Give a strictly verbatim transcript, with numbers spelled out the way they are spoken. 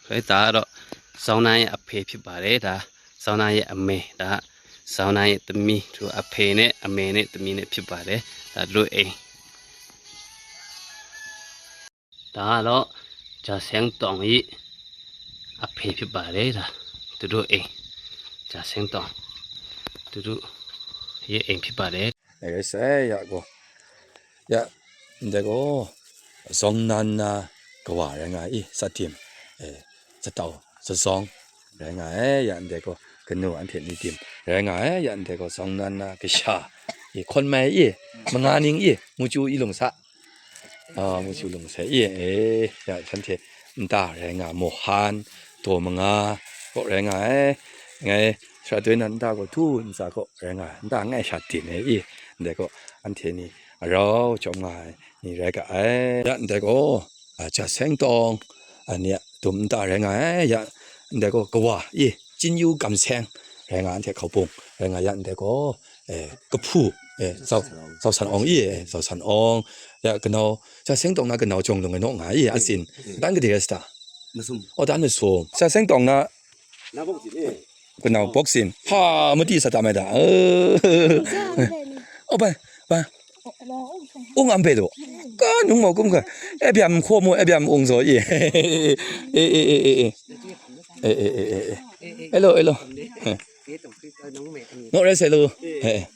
ဒါကတော့ စောင်းနန်းရဲ့အဖေဖြစ်ပါတယ်။ ဒါ စောင်းနန်းရဲ့အမေ၊ ဒါ စောင်းနန်းရဲ့သမီးတို့ အဖေနဲ့အမေနဲ့သမီးနဲ့ဖြစ်ပါတယ်။ ဒါတို့အိမ်။ ဒါကတော့ ဂျာဆဲင်းတောင်ရဲ့အဖေဖြစ်ပါတယ်။ ဒါ သူတို့အိမ်။ ဂျာဆဲင်းတောင် သူတို့ရဲ့အိမ်ဖြစ်ပါတယ်။ အဲ ကစဲ ယ ကို ယ ndai gaw, Zawng nan na kawa rai nga ai, Satim, e, Zatau, Zazawng rai nga ai, ya ndai gaw, kanu anhte ni tim rai nga ai, ya ndai gaw, Zawng nan na kasha, e, hkawn mai i, manga ning i, Muchu i lung sa, a, Muchu lung sa i, e, ya shanhte nta rai nga, Mohan, daw manga, kaw rai nga ai, ngai, Sara doi nan nta gaw, htu ntsa kaw rai nga ai, nta ngai sha tin ai i, ndai gaw, anhte ni a rau chyawm nga ai ni rai ga ai. Ya ndai gaw, a, Jaseng Tawng, a, ni a dum nta rai nga ai. Ya ndai gaw, kawa i, Chyin Yu Kam Seng rai nga, anhte hkaubung rai nga. Ya ndai gaw, e, kahpu, e, Zau, Zau San Awng i, e, Zau San Awng. Ya kanau, Jaseng Tawng na kanau Jawng Lung e naw nga i, a sin. Dan gade rai sa ta? Masum. O, dan masum. Jaseng Tawng na နောက်ပုတ်စီလေ။ ကနောင်ပုတ်စင်။ ဟာ မတိစတာမဲတာ။ အဲ။ အိုဘဲဘဲ။ အုံအံပဲလို့။ ကနုံမော်ကုန်းက။ အဲဗျံခေါ်မို့ အဲဗျံအုံဇော်။ အေး။ အေးအေးအေးအေး။ အေးအေးအေးအေး။ အဲလိုအဲလို။ ငေါ်ရဲဆဲလို။ အဲ။